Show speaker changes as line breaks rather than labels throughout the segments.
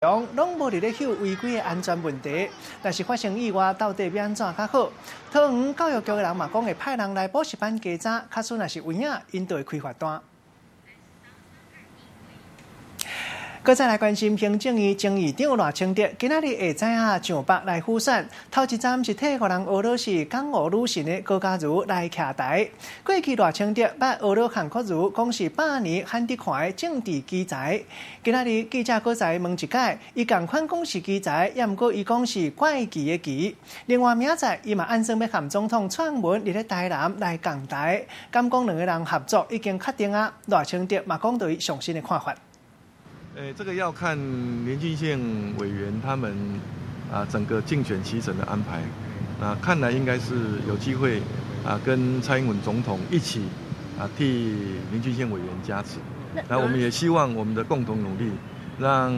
攏無佇咧嗅違規的安全問題，若是發生意外，到底欲按怎較好？桃園教育局的人嘛講會派人來補習班稽查，假使若是有影，𪜶就會開罰單。閣再來關心行政院前院長賴清德，今仔日下早仔上北來輔選，頭一站是替予人呵咾是港澳女神的高嘉瑜來徛台。過去賴清德捌呵咾韓國瑜講是百年罕得看的政治奇才。今仔日記者閣再問一擺，伊仝款講是奇才，也毋過伊講是怪奇的奇。另外明仔載伊嘛按算欲和總統蔡英文佇咧台南來共台，敢講兩个人合作已經確定啊？賴清德嘛講著伊上新的看法。
欸，這個要看林俊憲委員他們啊整個競選期程的安排。那看來應該是有機會啊，跟蔡英文總統一起啊替林俊憲委員加持。那我們也希望我們的共同努力，讓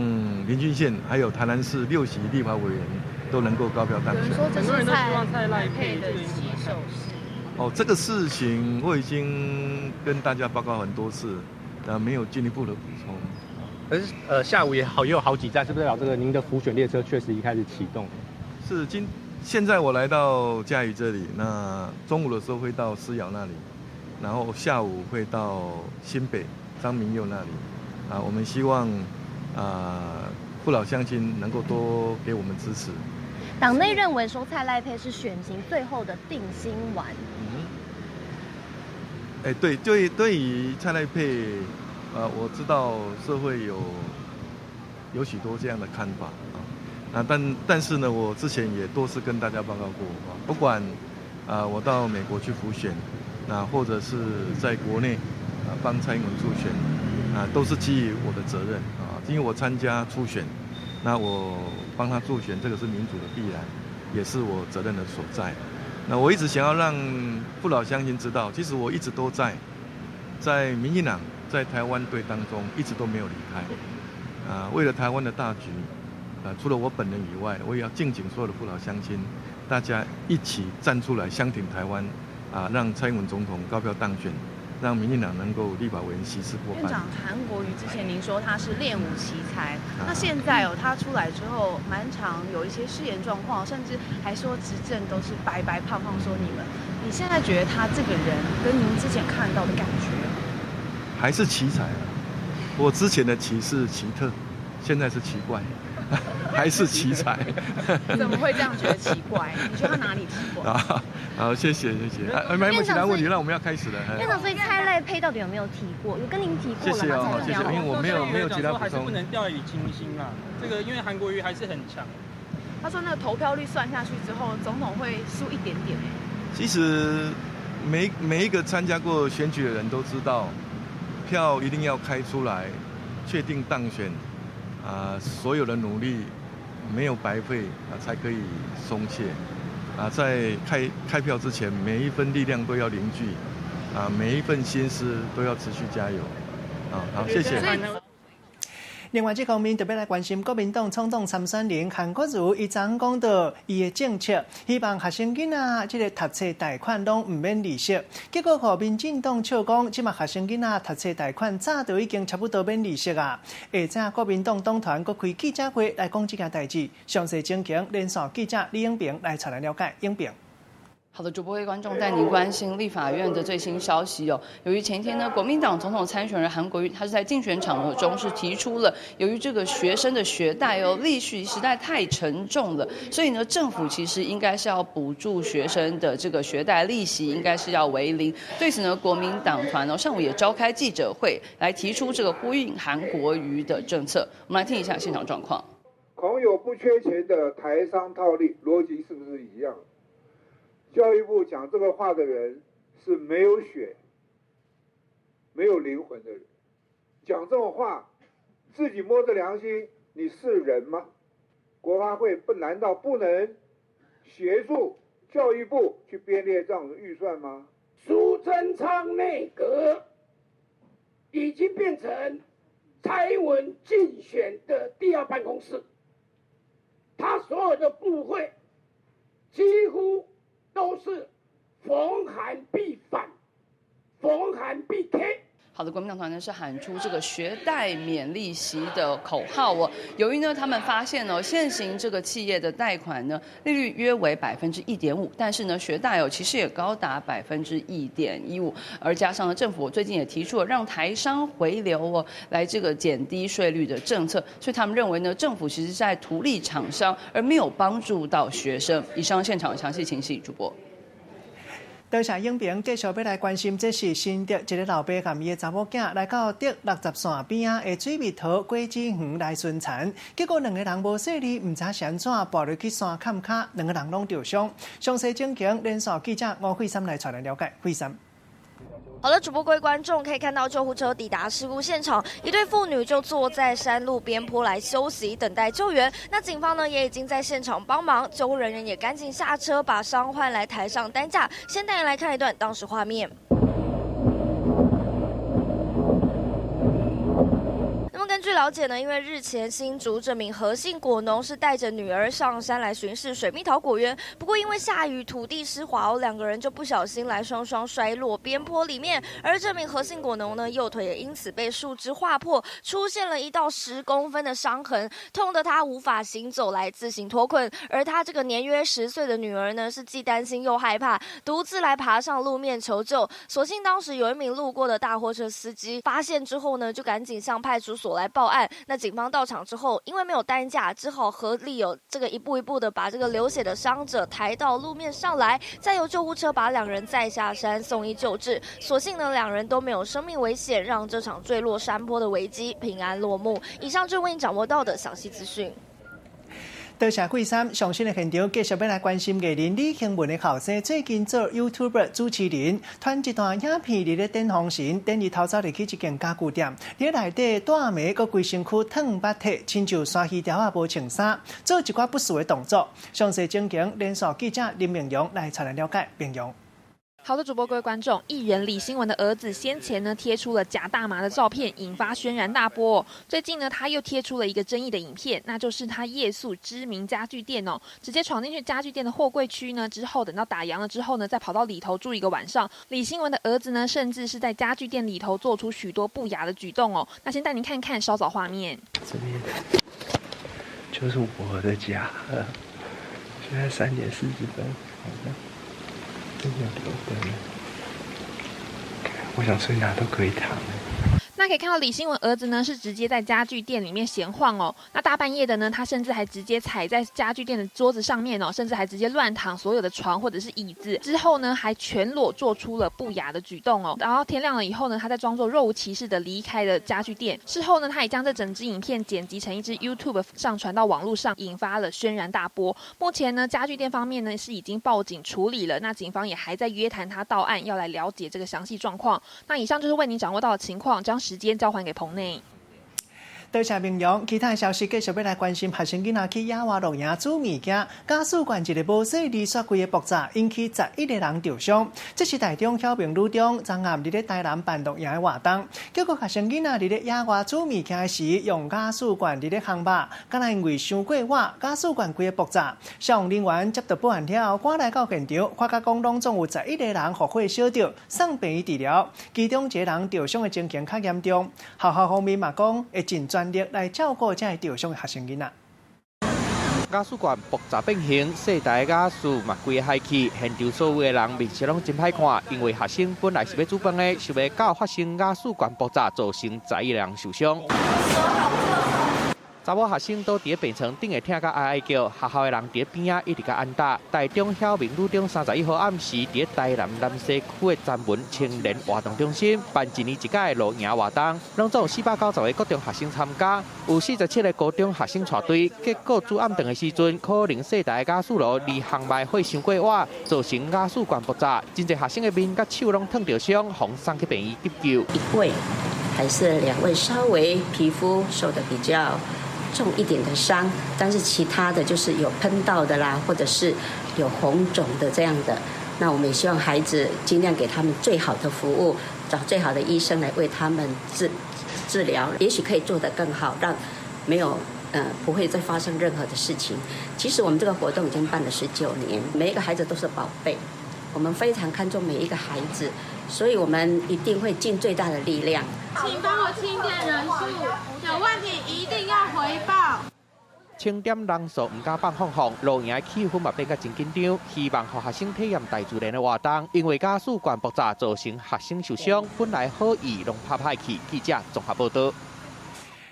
林俊憲還有台南市6席立法委員都能夠高票當選。
很多人都希望蔡賴配的起手式。
哦，這個事情我已經跟大家報告很多次，但沒有進一步的補充。
可是，下午也好，也有好幾站，是不是代表這個您的輔選列車確實已開始啟動？
是，現在我來到嘉義這裡，那中午的時候會到思瑤那裡，然後下午會到新北張明佑那裡。啊，我們希望啊父老鄉親能夠多給我們支持。
黨內認為說蔡賴配是選情最後的定心丸。
嗯。欸，對，對於蔡賴配。我知道社會有許多這樣的看法啊，那但是呢，我之前也多次跟大家報告過啊，不管啊我到美國去輔選，那或者是在國內啊幫蔡英文助選，啊都是基於我的責任啊，因為我參加初選，那我幫他助選，這個是民主的必然，也是我責任的所在。那我一直想要讓父老鄉親知道，其實我一直都在民進黨。在台灣隊當中一直都沒有離開，啊，為了台灣的大局，啊，除了我本人以外，我也要敬請所有的父老鄉親，大家一起站出來相挺台灣，啊，讓蔡英文總統高票當選，讓民進黨能夠立法委員席次過半。
院長，韓國瑜之前您說他是練武奇才，那現在哦，他出來之後，蠻常有一些失言狀況，甚至還說執政都是白白胖胖說你們，你現在覺得他這個人跟您之前看到的感覺？
還是奇才啊！我之前的奇是奇特，現在是奇怪，還是奇才。
怎麼會這樣覺得奇怪？你覺得他哪裡奇怪？
啊，好，謝謝謝謝。啊，沒有其他問題，那我們要開始了。
院長，所以蔡賴配到底有沒有提過？有跟您提過了嗎？
謝謝哦，謝謝，因為我沒有其他補充。
還是不能掉以輕心啦。這個因為韓國瑜還是很強。
他說那個投票率算下去之後，總統會輸一點點。
其實每一個參加過選舉的人都知道。票一定要開出來，確定當選，啊，所有的努力沒有白費啊，才可以鬆懈。啊，在開票之前，每一分力量都要凝聚，啊，每一份心思都要持續加油。啊，好，謝謝。
另外，這方面特別來關心國民黨總統參選人韓國瑜，伊昨昏講到伊的政策，希望學生囡仔這個讀冊貸款攏毋免利息。結果，予民進黨笑講，這馬學生囡仔讀冊貸款早就已經差不多免利息啊。下早國民黨黨團閣開記者會來講這件代誌，詳細情形連線記者李永平來帶來了解。永平。
好的，主播為觀眾帶您關心立法院的最新消息哦。由於前天呢，國民黨總統參選人韓國瑜，他是在競選場合中是提出了，由於這個學生的學貸哦利息實在太沉重了，所以呢，政府其實應該是要補助學生的這個學貸利息，應該是要為零。對此呢，國民黨團呢上午也召開記者會，來提出這個呼應韓國瑜的政策。我們來聽一下現場狀況。
恐有不缺錢的台商套利，邏輯是不是一樣？教育部講這個話的人是沒有血、沒有靈魂的人，講這種話，自己摸着良心，你是人嗎？國發會不難道不能協助教育部去編列這樣的預算嗎？
蘇貞昌內閣已經變成蔡英文競選的第二辦公室，他所有的部會幾乎都是逢韓必反，逢韓必 K。
好的，国民党团呢是喊出这个学贷免利息的口号哦。由于呢，他们发现哦，现行这个企业的贷款呢，利率约为1.5%，但是呢，学贷哦其实也高达1.15%，而加上呢，政府最近也提出了让台商回流哦，来这个减低税率的政策，所以他们认为呢，政府其实是在图利厂商，而没有帮助到学生。以上现场详细情形，主播。
多谢影评，继续欲来关心，这是新竹一个老爸佮伊的查某囝来到竹60线边仔的水蜜桃果子园来巡田，结果两个人无细腻，毋知是按怎跋落去山坎跤，两个人拢著伤。详细情形，连线记者吴慧珊来带咱了解。慧珊。
好了，主播各位观众可以看到，救护车抵达事故现场，一对父女就坐在山路边坡来休息，等待救援。那警方呢也已经在现场帮忙，救护人员也赶紧下车把伤患来抬上担架。先带您来看一段当时画面。根据了解呢，因为日前新竹这名何姓果农是带着女儿上山来巡视水蜜桃果园，不过因为下雨土地湿滑哦，两个人就不小心来双双摔落边坡里面，而这名何姓果农呢，右腿也因此被树枝划破，出现了1到10公分的伤痕，痛得他无法行走来自行脱困。而他这个年约10岁的女儿呢，是既担心又害怕，独自来爬上路面求救。所幸当时有一名路过的大货车司机发现之后呢，就赶紧向派出所来报案。那警方到场之后，因为没有担架，只好合力有这个一步一步的把这个流血的伤者抬到路面上来，再由救护车把两人载下山送医救治。所幸呢，两人都没有生命危险，让这场坠落山坡的危机平安落幕。以上就为你掌握到的详细资讯。
多谢桂山，上新的现场继续欲来关心艺人李兴文的后生，最近做 YouTuber 主持人，传一段影片伫咧电风神，等伊偷走入去一间家具店，伫内底蹛暝阁规身躯烫捌体，亲像鲨鱼条仔无穿衫，做一寡不实的动作。详细情形，连线记者林明荣来带来了解。明荣。
好的，主播各位观众，艺人李新文的儿子先前呢贴出了假大麻的照片，引发轩然大波。最近呢，他又贴出了一个争议的影片，那就是他夜宿知名家具店哦，直接闯进去家具店的货柜区呢，之后等到打烊了之后呢，再跑到里头住一个晚上。李新文的儿子呢，甚至是在家具店里头做出许多不雅的举动哦。那先带您看看稍早画面。
这边就是我的家了，现在3点40分，好像。真的留灯，我想睡哪都可以躺。
那可以看到李新文儿子呢是直接在家具店里面闲晃哦。那大半夜的呢，他甚至还直接踩在家具店的桌子上面哦，甚至还直接乱躺所有的床或者是椅子。之后呢，还全裸做出了不雅的举动哦。然后天亮了以后呢，他再装作若无其事的离开了家具店。事后呢，他也将这整支影片剪辑成一支 YouTube 上传到网络上，引发了轩然大波。目前呢，家具店方面呢是已经报警处理了，那警方也还在约谈他到案，要来了解这个详细状况。那以上就是为您掌握到的情况，将时间交还给棚内。
多谢明阳，其他消息继续欲来关心学生囡仔去野外露营煮物件，家属馆一个无细腻雪柜的爆炸，引起11个人受伤。这是台中晓明女中昨暗伫咧台南办露营的活动，结果学生囡仔伫咧野外煮物件时，用家属罐伫咧烘肉，敢若因为伤过热，家属罐规个爆炸。消防人员接到报案了后，赶来到现场，发觉讲拢总有11个人予火烧著，送病院治疗，其中一个人受伤的情形较严重。学校方面嘛讲会尽全力来照顾这个受伤的学生囡仔。
瓦斯罐爆炸变形，细台瓦斯嘛规个海去，现场所有的人面色拢真歹看，因为学生本来是欲煮饭的，想袂到发生瓦斯罐爆炸，造成11个人受伤。查某学生都伫咧病床顶会疼甲哀哀叫，学校的人伫咧边仔一直共按打。台中晓明女中31号暗时，伫咧台南南西区的专门青年活动中心办一年一届的露营活动，拢总有490个高中学生参加，有47个高中学生带队。结果煮暗顿的时阵，可能细台的瓦斯炉离烘肉火伤过热，造成瓦斯罐爆炸，真济学生的面佮手拢烫著伤，予送去病院急救。
一位还是2位，稍微皮肤受得比较重一点的伤，但是其他的就是有喷到的啦，或者是有红肿的这样的。那我们也希望孩子尽量给他们最好的服务，找最好的医生来为他们治疗，也许可以做得更好，让没有不会再发生任何的事情。其实我们这个活动已经办了19年，每一个孩子都是宝贝，我们非常看重每一个孩子，所以我們一定會盡最大的力量。
請幫我清點人數，有問題一定要回報。
清點人數毋敢放放放，露營的氣氛嘛變甲真緊張。希望予學生體驗大自然的活動，因為家屬懸爆炸造成學生受傷，本來好意攏拍歹去。記者綜合報道。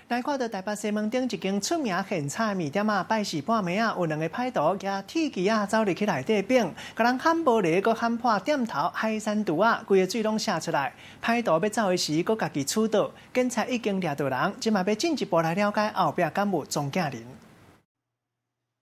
來看到台北西門町一間出名現炒麵店啊，拜四半暝啊，有兩个歹徒舉鐵枝仔走入去內底反，共人砍玻璃，閣砍破店頭海產櫥仔，規个水攏瀉出來。歹徒欲走的時，閣家己杵倒。警察已經掠著人，這馬欲進一步來了解後壁敢有裝鏡人。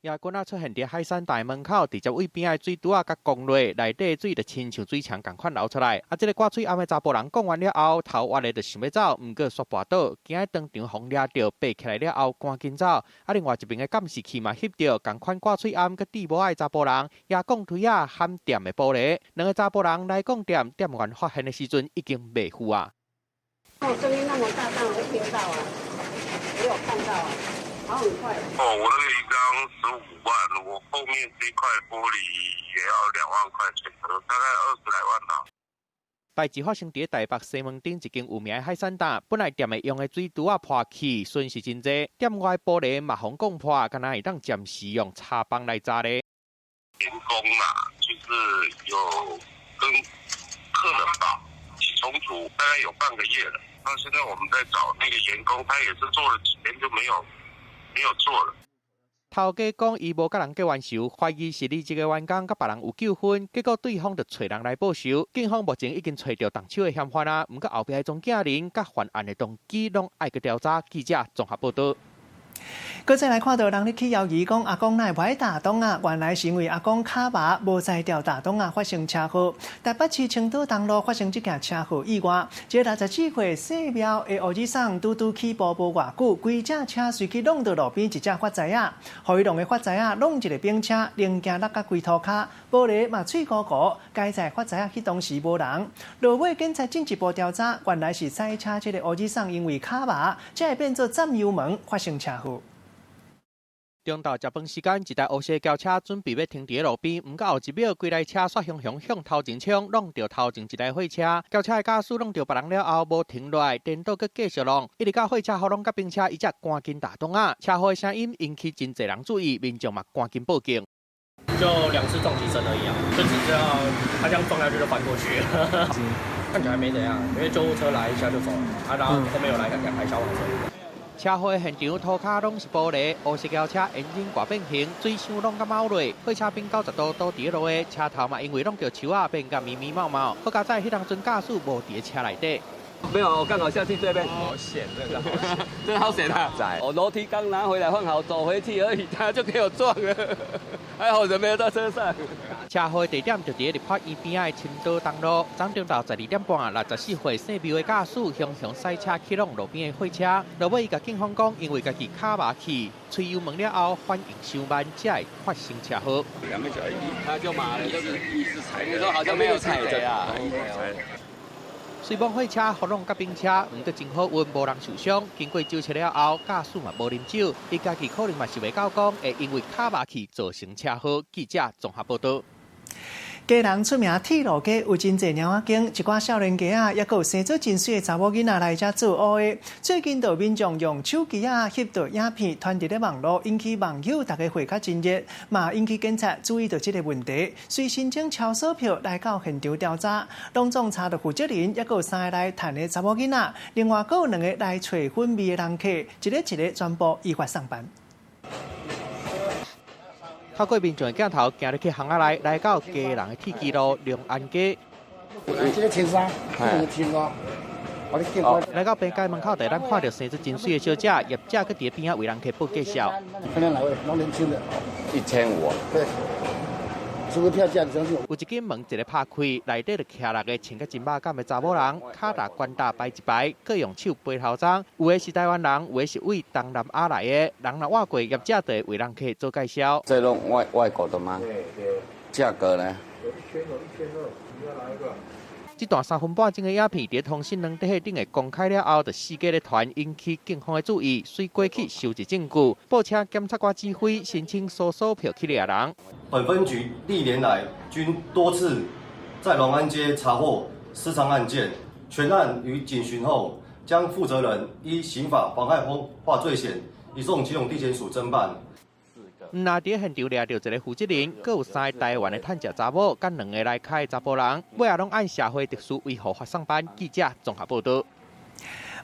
野棍仔出現佇海產大門口，直接對邊仔的水櫥仔共摃落，內底水就親像水牆仝款流出來。啊，這个掛喙罨的查埔人講完了後，頭越的就想欲走，毋過煞跋倒，驚當場予掠著，爬起來了後趕緊走。啊，另外一邊的監視器嘛翕著，仝款掛喙罨佮戴帽仔的查埔人，舉鋼錘仔砍店的玻璃。兩个查埔人來講店，店員發現的時陣已經袂赴啊。
哦，聲音那麼大，當然會聽到啊，我有看到啊。哦，
我那個一張15萬，我後面這塊玻璃也要2萬塊錢，大概20來萬吧。
代誌發生佇台北西門町一間有名的海產店，本來店內用的水櫥仔破去，損失真濟，店外玻璃嘛予摃破，敢若會當暫時用柴棒來紮咧。
員工嘛，就是有跟客人吧起衝突，大概有半個月了。那現在我們在找那個員工，他也是做了幾天就沒有。沒有做了。
頭家講伊無佮人結冤仇，懷疑是離職的員工佮別人有糾紛，結果對方就揣人來報仇。警方目前已經揣著動手的嫌犯啊，毋過後壁的裝鏡人佮犯案的動機攏愛閣調查。記者綜合報道。
閣再來看到人咧起枵疑講阿公哪會無愛踏擋仔，原來是因為阿公跤麻無才調踏擋仔發生車禍。台北市青島東路發生這件車禍意外，這個64歲姓苗的烏爾桑拄拄起步無偌久，規隻車隨去挵著路邊一隻發財仔，予伊弄的發財仔挵一个冰車，零件落甲規塗跤，玻璃嘛碎糊糊。佳哉發財仔彼當時無人，落尾警察進一步調查，原來是駛車這個烏爾桑因為跤麻，才會變做佔油門發生車禍。
中晝食飯時間，一台烏色轎車準備欲停佇路邊，毋過後一秒，規台車煞雄雄向頭前衝，挵著頭前一台貨車。轎車的駕駛挵著別人了後，無停落來，顛倒閣繼續挵，一直到貨車予挵佮冰車，伊才趕緊踏擋仔。車禍的聲音引起真濟人注意，民眾嘛趕緊報警。
就兩次撞擊聲而已啊，就只知道他這樣撞下去就翻過去了。看起來沒怎樣，因為救護車來一下就走了，啊，然後後面有來兩台消防車。
車禍的現場塗跤攏是玻璃，烏色轎車引擎掛變形，水箱攏佮冒落，貨車頂90度倒佇路的車頭嘛，因為挵著樹仔變甲密密茂茂。好佳哉，彼當陣駕駛無佇車內底。
沒有，我剛好下去這邊。
好險，真的好險，
真的好險啊！我樓梯剛拿回來放好，走回去而已，他就給我撞了，還好人沒有在車上。
車禍地點就佇立法院邊仔的青島東路，昨中晝12點半，64歲姓苗的駕駛雄雄駛車去挵路邊的貨車，落尾伊共警方講，因為家己跤麻去，催油門了後反應傷慢，才會發生車禍。
他就麻了，就是一直踩，你說好像沒有踩著啊。
雖罔貨車予挵佮冰車，毋過真好運，無人受傷。經過酒測了後，駕駛嘛無啉酒，伊家己可能嘛想袂到講會因為跤麻去造成車禍。記者綜合報道。
基隆出名鐵路街有真濟貓仔間，一寡少年家仔，抑閣有生做真媠的查某囡仔來遮做烏的。最近就有民眾用手機仔翕著影片，傳佇咧網路，引起網友大家話較真熱，嘛引起警察注意著這个問題，遂申請抄索票來到現場調查，攏總查著負責人，抑閣有三个來趁的查某囡仔，另外閣有兩个來揣粉味的人客，一个一个全部依法送辦。
透過民眾的鏡頭，行入去巷仔內，來到基隆的鐵支路龍安街。
這个13，這个15，我咧見過。
來到邊街門口，就咱看著生做真媠的小姐，業者閣佇邊仔為人客報介紹。
看見哪位？攏年輕的。
1500。
對。這個票價將近。
有一間門一个拍開，內底就徛六個穿甲真肉感的查某人，跤踏懸搭排一排，閣用手背頭鬃。有的是台灣人，有的是為東南亞來的。人若倚過，業者就會為人客做介紹。
這攏外國的嗎？
對對。
價格呢？
有1200，1200，你要哪一個？
這段3分半鐘的影片，佇通訊軟體頂會公開了後，就四界咧傳，引起警方的注意，隨過去收集證據，報請檢察官指揮，申請搜索票去掠人。
本分局歷年來均多次在龍安街查獲私藏案件，全案於警詢後，將負責人依刑法妨害風化罪嫌移送基隆地檢署偵辦。
毋若佇現場掠著一个負責人，閣有三个台灣的趁食查某，佮兩个來開的查埔人，尾仔攏按社會特殊維護法送辦。記者綜合報導。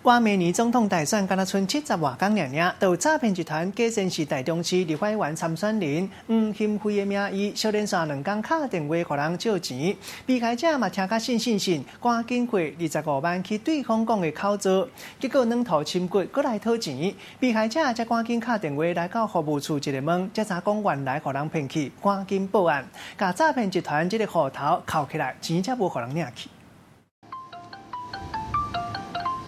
倚明年總統大選，敢若賰70外工爾爾，就有詐騙集團假稱是台中市立法院參選人黃興輝的名義，小連續兩工敲電話予人借錢，被害者嘛聽甲信信信，趕緊匯25萬去對方講的口座，結果軟土深掘，閣來討錢，被害者才趕緊敲電話來到服務處一个問，才知講原來予人騙去，趕緊報案，共詐騙集團這个戶頭扣起來，錢才無予人領去。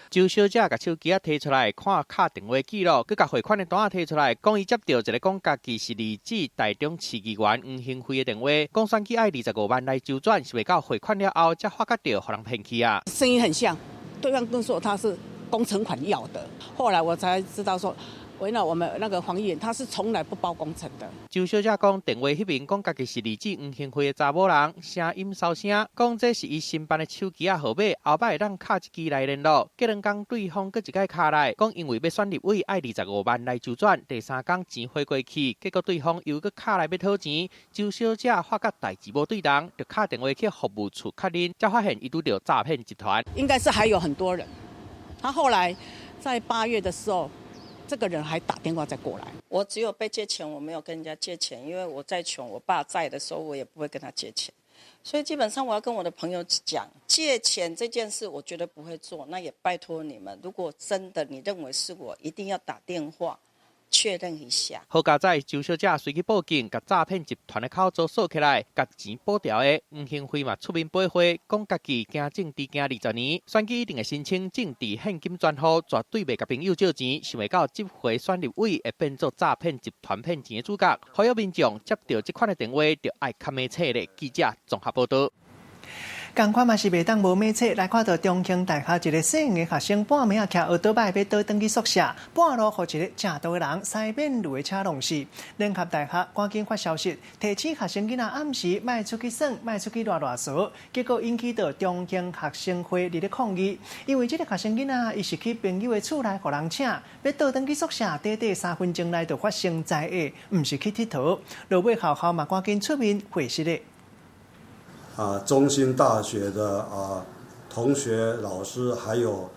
周小姐共手機仔提出來看敲電話記錄，閣共匯款的單仔提出來，講伊接著一个講家己是來自台中市議員黃興輝的電話，講選舉愛25萬來周轉，是袂到匯款了後，才發覺著予人騙去啊。
聲音很像，對方跟說他是工程款要的，後來我才知道說。為了我們那個黃議員，他是從來不包工程的。
周小姐講，電話彼邊講家己是來自黃興輝的查某人，聲音沙聲，講這是伊新辦的手機仔號碼，後擺會當敲這支來聯絡。隔兩工對方閣一擺敲來，講因為欲選立委愛25萬來周轉，第三工錢匯過去，結果對方又閣敲來欲討錢。周小姐發覺代誌無對人，就敲電話去服務處確認，才發現伊拄著詐騙集團。
應該是還有很多人。他後來在8月的時候。這個人還打電話再過來。
我只有被借錢，我沒有跟人家借錢，因為我再窮，我爸在的時候，我也不會跟他借錢。所以基本上我要跟我的朋友講，借錢這件事我絕對不會做。那也拜託你們，如果真的你認為是我，一定要打電話確認一下。
好佳哉，周小姐隨去報警，共詐騙集團的口座鎖起來，共錢保牢的。黃興輝嘛出面駁話，講家己行政治行20年，選舉一定會申請政治獻金專戶，絕對袂共朋友借錢。想袂到這回選立委會變做詐騙集團騙錢的主角。呼籲民眾接著這款的電話，就愛較明確咧。記者綜合報導。
仝款嘛是袂當無明確，來看著中興大學一个細漢的學生半暝仔騎歐多擺欲倒轉去宿舍，半路予一个食毒的人駛免路的車撞死。聯合大學趕緊發消息，提醒學生囡仔暗時莫出去耍，莫出去賴賴趖，結果引起著中興學生會佇咧抗議，因為這个學生囡仔伊是去朋友的厝內予人請，欲倒轉去宿舍，短短3分鐘內就發生災禍，毋是去𨑨迌。落尾學校嘛趕緊出面回釋咧。
中興大學的同學、老師，還有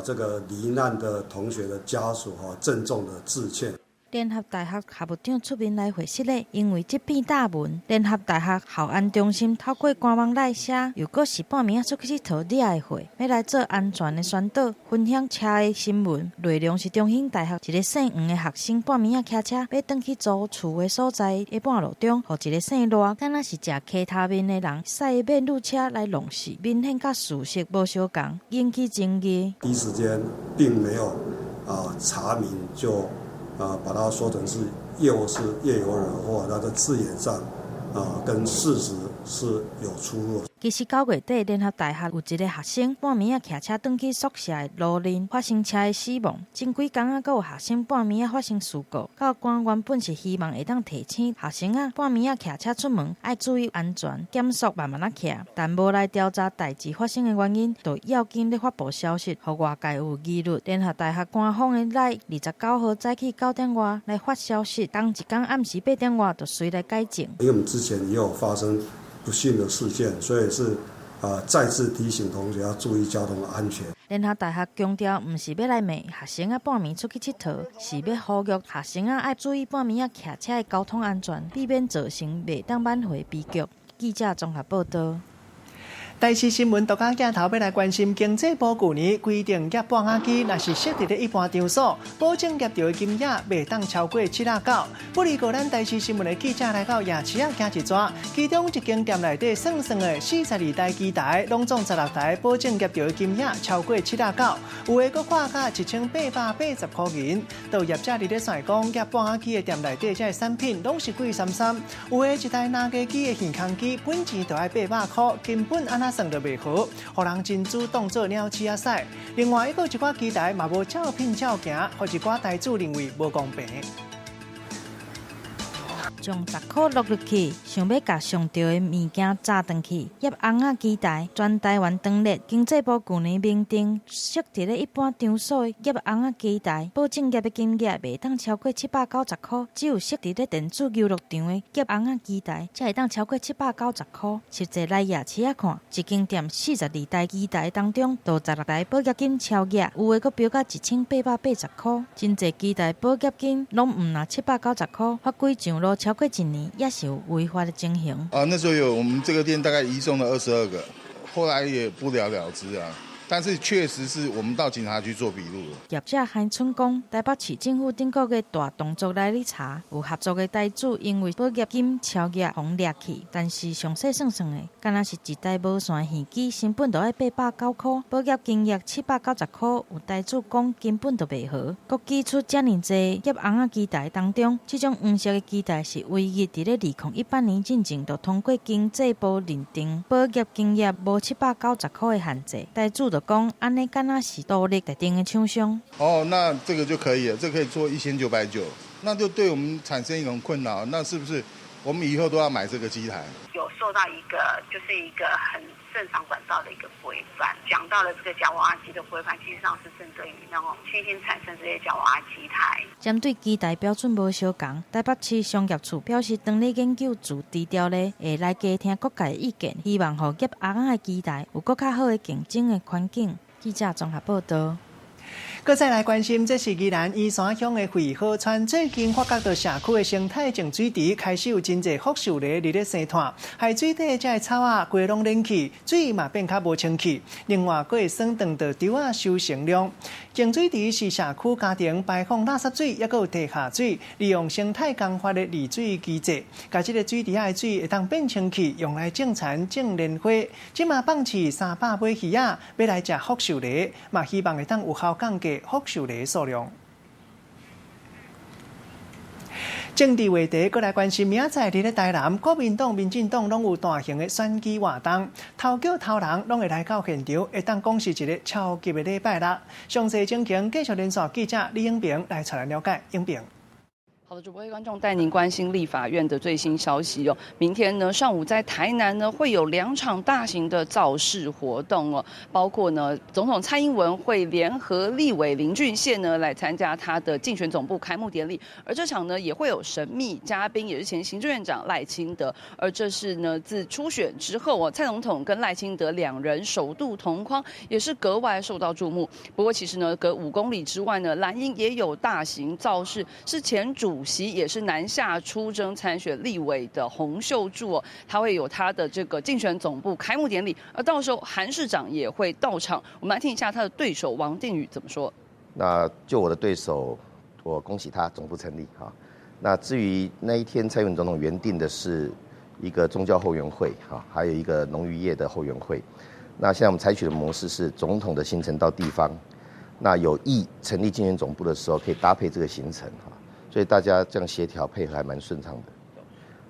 這個罹難的同學的家屬，哈，鄭重的致歉。
聯合大學校務長出面來回釋咧，因為這篇貼文，聯合大學校安中心透過官網內寫，如果是半暝仔出去𨑨迌惹的禍，欲來做安全的宣導，分享車禍新聞，內容是中興大學一个姓黃的學生半暝仔騎車欲轉去租厝的所在的半路中，予一个姓賴，敢若是食 K 他命的人，駛免路車來撞死，明顯佮事實無相仝，引起爭議。
第一時間並沒有查明就把它說成是又是夜遊惹禍，那個字眼上跟事實是有出入。
其實9月底，聯合大學有一个學生半暝仔騎車轉去宿舍的路面發生車禍死亡。前幾工仔，閣有學生半暝仔發生事故。教官原本是希望會當提醒學生仔半暝仔騎車出門愛注意安全，減速慢慢仔騎，但無來調查代誌發生的原因，就要緊咧發布消息，予外界有疑慮。聯合大學官方的來29號早起9點外來發消息，仝一工暗時8點外就隨來改正。
因為我們之前也有發生不幸的事件，所以是再次提醒同學要注意交通安全。
聯合大學強調，毋是欲來罵學生仔半暝出去𨑨迌，是欲呼籲學生仔愛注意半暝仔騎車的交通安全，避免造成袂當挽回悲劇。記者綜合報導。
台視新聞獨家鏡頭欲來關心經濟部舊年規定，夾盤仔機若是設佇咧一般場所，保證夾著的金額袂當超過79。不過，咱台視新聞的記者來到夜市仔行一轉，其中一間店內底算算的42台機台，攏總16台，保證夾著的金額超過79，有的閣看價1880箍銀。著業者佇咧算講，夾盤仔機的店內底這个產品攏是貴參參，有的一台拿家機的耳空機本錢就愛800箍，根本按怎算都袂合，予人真珠當做鳥鼠仔使。另外一个一寡機台嘛無照片照行，予一寡台主認為無公平。
将十箍落入去，想欲共上著的物件炸轉去。醃尪仔機台，全台灣當日經濟部舊年明定，設佇咧一般場所的醃尪仔機台，保證業的金額袂當超過790箍；只有設佇咧電子遊樂場的醃尪仔機台，才會當超過790箍。實際來夜市仔看，一間店42台機台當中，就16台保業金超額，有的閣飆到1880箍。真濟機台保業金攏毋若790箍，法規上路超過一年，也是有違法的情形。
啊，那時候有我們這個店大概移送了22個，後來也不了了之啊。但是確實是我們到警察局做筆錄。
業者韓春講，台北市政府頂個月大動作來咧查，有合作的台主因為保業金超額予掠去，但是詳細算算的，敢若是一台無線耳機成本就愛890箍，保業金額790箍，有台主講根本就袂合。閣指出遮爾濟醃尪仔機台當中，這種黃色的機台是唯一佇咧2018年進前就通過經濟部認定，保業金額無790箍的限制，台主就講按呢敢若是獨立特定的廠商。
哦，那這個就可以了，這個可以做1990，那就對我們產生一種困擾。那是不是我們以後都要買這個機台？
有受到一個就是一個很正常管道的一個規範，講到了這個夾娃娃機的規範，其實上是針對於那種新興產生這些夾娃娃機台。
針對機台標準無相仝，台北市商業處表示，當咧研究自治條例，會來加聽各界意見，希望予醃尪仔的機台有閣較好的競爭的環境。記者綜合報道。
閣再來關心，這是宜蘭宜山鄉的惠好村，最近發覺到社區的生態淨水池開始有真濟福壽螺佇咧生湠，海水底這个草仔規攏冷去，水嘛變較無清氣。另外，閣會損斷著稻仔收成量。淨水池是社區家庭排放垃圾水，抑閣有地下水，利用生態工法的濾水機制，共這个水池仔的水會當變清氣，用來種田、種蓮花。這馬放飼300尾魚仔，欲來食福壽螺，嘛希望會當有效降低福壽螺數量。政治話題，閣來關心，明仔載佇咧台南，國民黨、民進黨攏有大型的選舉活動，頭腳頭人攏會來到現場，會當講是一个超級的禮拜六。詳細情形，繼續連線記者李永平來帶咱了解。永平。
好的，主播觀眾帶您關心立法院的最新消息哦。明天呢上午在台南呢會有兩場大型的造勢活動哦，包括呢總統蔡英文會聯合立委林俊憲呢來參加他的競選總部開幕典禮，而這場呢也會有神秘嘉賓，也是前行政院長賴清德。而這是呢自初選之後哦，蔡總統跟賴清德兩人首度同框，也是格外受到注目。不過其實呢隔5公里之外呢，藍營也有大型造勢，是前主席也是南下出征參選立委的洪秀柱哦，他會有他的這個競選總部開幕典禮，而到時候韓市長也會到場。我們來聽一下他的對手王定宇怎麼說。
那就我的對手，我恭喜他總部成立哈。那至於那一天蔡英文總統原定的是一個宗教後援會哈，還有一個農漁業的後援會。那現在我們採取的模式是總統的行程到地方，那有意成立競選總部的時候，可以搭配這個行程哈。所以大家這樣協調配合還蠻順暢的。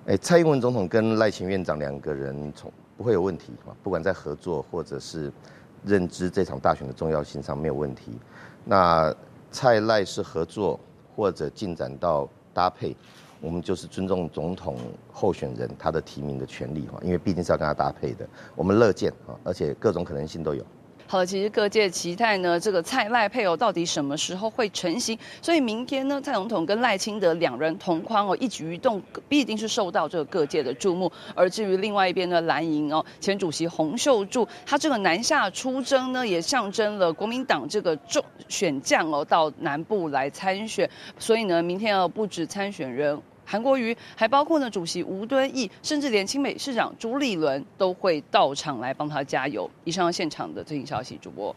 哎，蔡英文總統跟賴前院長兩個人從不會有問題，不管在合作或者是認知這場大選的重要性上沒有問題。那蔡賴是合作或者進展到搭配，我們就是尊重總統候選人他的提名的權利哈，因為畢竟是要跟他搭配的，我們樂見啊，而且各種可能性都有。
好了，其實各界期待呢，這個蔡賴配偶到底什麼時候會成型？所以明天呢，蔡總統跟賴清德兩人同框哦，一舉一動必定是受到這個各界的注目。而至於另外一邊的藍營哦，前主席洪秀柱，他這個南下出征呢，也象徵了國民黨這個重選將哦到南部來參選。所以呢，明天哦，不止參選人韓國瑜，還包括呢主席吳敦義，甚至連新北市長朱立倫都會到場來幫他加油。以上現場的最新消息，主播。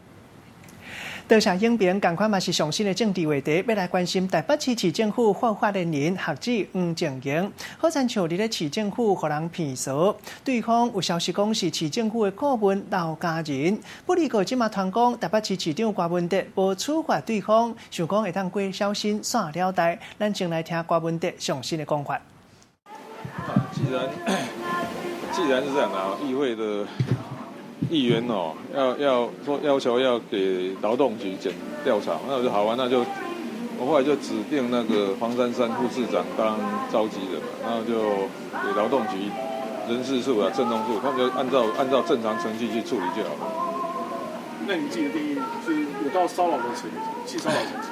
多謝影片，仝款嘛是上新的政治話題，欲來關心台北市市政府發言人學者黃靜瑩，好親像佇咧市政府予人騙趖，對方有消息講是市政府的顧問劉家人，不過這馬傳講台北市市長柯文哲無處罰對方，想講會當過小心煞了代。咱先來聽柯文哲上新的講法。
既然是這樣啊，議會的議員哦，要說要求要給勞動局檢調查，那我就好啊，那就我後來就指定那個黃珊珊副市長當召集人，然後就給勞動局、人事處啊、政動處，他們就按照正常程序去處理就好了。
那你自己的定義是有到騷擾的層級，性騷擾層級？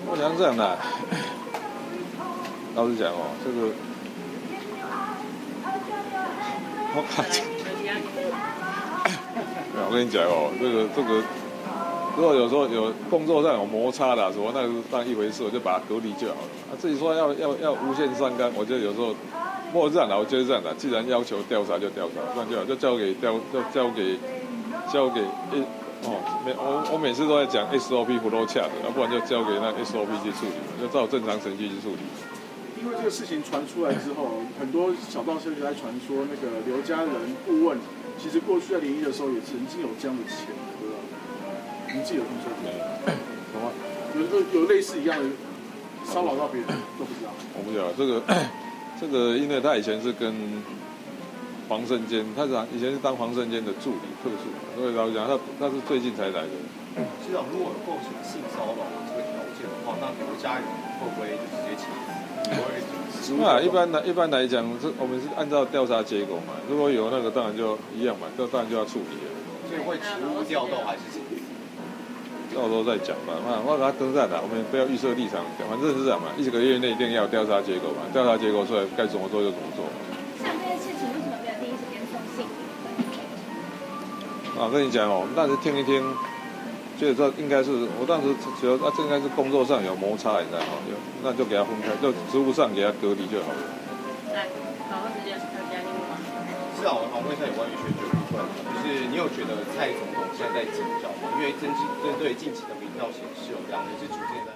我想這樣的，老實講哦，這個我看，我跟你講哦，這個。如果有時候有工作上有摩擦啦，什麼那是當一回事，我就把它隔離就好了。啊，至於說要無限上綱，我覺得有時候，莫這樣啦，我覺得這樣啦。既然要求調查就調查，那就好，就交給調就交給交給一哦，每我每次都在講 SOP flow chart，要不然就交給那 SOP 去處理，就照正常程序去處理。
因為這個事情傳出來之後，很多小道消息在傳說，那個劉家人顧問其實過去在聯誼的時候也曾經有這樣的錢，對吧？你自己有聽說過？
什麼？
有類似一樣的騷擾到別人都不知道。
我不知道這個，因為他以前是跟黃勝堅，他是以前是當黃勝堅的助理特助，所以老實講，他是最近才來的。
市長，如果有構成性騷擾這個條件的話，那劉家人會不會就直接起訴？
那一般來講，這我們是按照調查結果嘛。如果有那個，當然就一樣嘛，這當然就要處理了。
所以會職務調動還是？
到時候再講吧。那我給他登上了，我們不要預設立場，反正是這樣嘛。一個月內一定要調查結果嘛，調查結果出來該怎麼做就怎麼做。
像這件事情，為什麼沒有第一時間送信？
啊，跟你講哦，我們當時聽一聽，覺得這應該是，我當時覺得啊，這應該是工作上有摩擦，你知道嗎？那就給他分開，就職務上給他隔離就好了。
來，好，時間大家問嗎？
市長，我想問一下有關於選舉部分，就是你有覺得蔡總統現在在緊張嗎？因為針對近期的民調顯示，有兩人是逐漸在。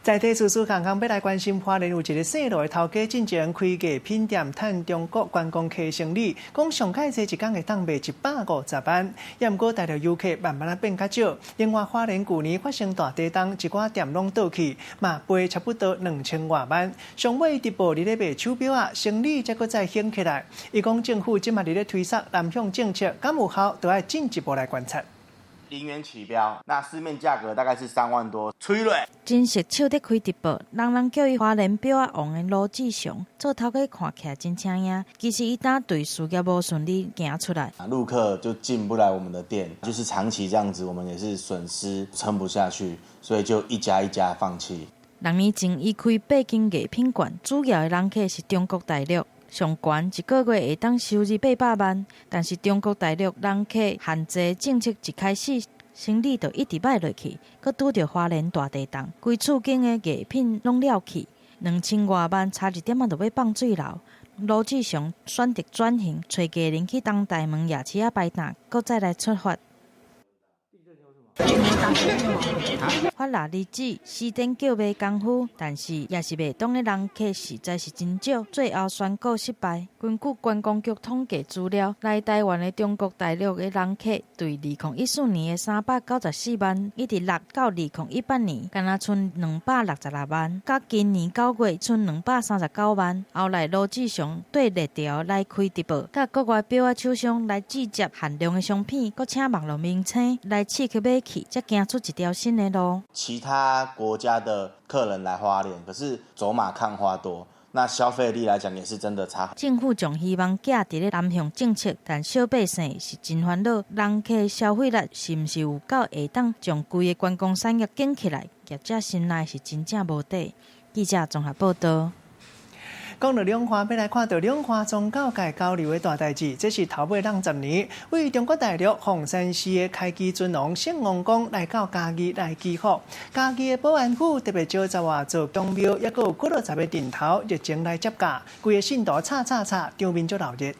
在地事事剛剛欲來關心，花蓮有一个姓羅的頭家進前開藝品店，趁中國觀光客生意，講上蓋濟一工會當賣150萬。也毋過大陸遊客慢慢仔變較少。另外，花蓮舊年發生大地動，一寡店攏倒去，嘛賠差不多2000外萬。上尾直播佇咧賣手錶仔，生意才閣再興起來。伊講政府這馬佇咧推捒南向政策，敢有效，都愛進一步來觀察。
0元起標，那市面價格大概是3萬多。催淚。
真實手佇開直播，人人叫伊花蓮錶仔王的盧志祥，做頭家看起來真請影，其實伊當對事業無順利行出來。
陸客就進不來我們的店，就是長期這樣子，我們也是損失撐不下去，所以就一家一家放棄。
6年前，伊開八間藝品館，主要的人客是中國大陸。上懸一個月會當收入800萬，但是中國大陸人客限制政策一開始，生意就一直䆀落去，閣拄著花蓮大地動，規厝間的藝品攏了去，2000外萬差一點仔就欲放水流。盧志祥選擇轉型，揣藝人去東大門夜市仔擺檔，閣再來出發。法拉利子死頂叫賣功夫，但是也是袂當的人客實在是真少，最後宣告失敗。根據觀光局統計資料，來台灣的中國大陸的人客，對2014年的394萬，一直落到2018年，敢若賰266萬，到今年9月賰239萬。後來盧志祥對熱潮來開直播，佮國外錶仔廠商來制作限量的商品，閣請網絡明星來刺激買氣，才行出一條新的路。
其他國家的客人來花蓮，可是走馬看花多，那消費力來講也是真的差。
政府將希望寄佇咧南向政策，但小百姓是真煩惱，人客消費力是毋是有夠會當將規个觀光產業景起來？業者心內是真正無底。記者綜合報道。
講到兩岸，欲來看著兩岸宗教界交流的大代誌。這是頭尾兩十年，位中國大陸鳳山市的開基尊王聖王宮來到嘉義來祈福。嘉義的保安府特別招集外座宮廟，抑閣有幾落十个陣頭熱情來接駕，規个信徒吵吵吵，場面足鬧熱。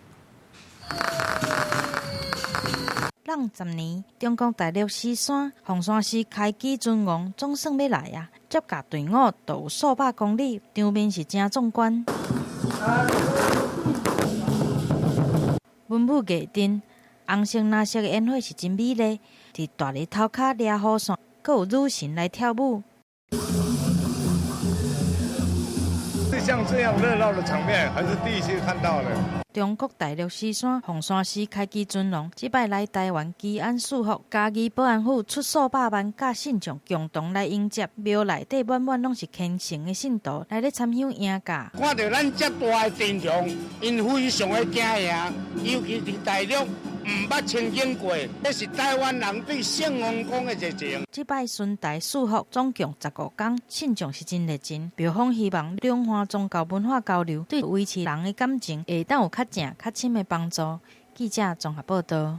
攏十年，中國大陸獅山鳳山寺開基尊王總算欲來啊！接駕隊伍都有數百公里，場面是真壯觀。文武藝陣，紅色、藍色的煙火是真美麗。佇大日頭跤掠雨傘，閣有女神來跳舞。
次像這樣熱鬧的場面，還是第一次看到的。
中國大陸獅山鳳山寺開基尊龍，這擺來台灣祈安賜福，嘉義保安府出數百萬佮信眾共同來迎接，廟內底滿滿攏是虔誠的信徒來咧參香迎駕。
看著咱遮大的陣容，𪜶非常的驚訝，尤其佇大陸毋捌曾經過，這是台灣人對聖王宮的熱情。
這擺巡台賜福總共15天，信眾是真熱情。廟方希望兩岸宗教文化交流，對維持人的感情會當有較正、較深的幫助。記者綜合報導。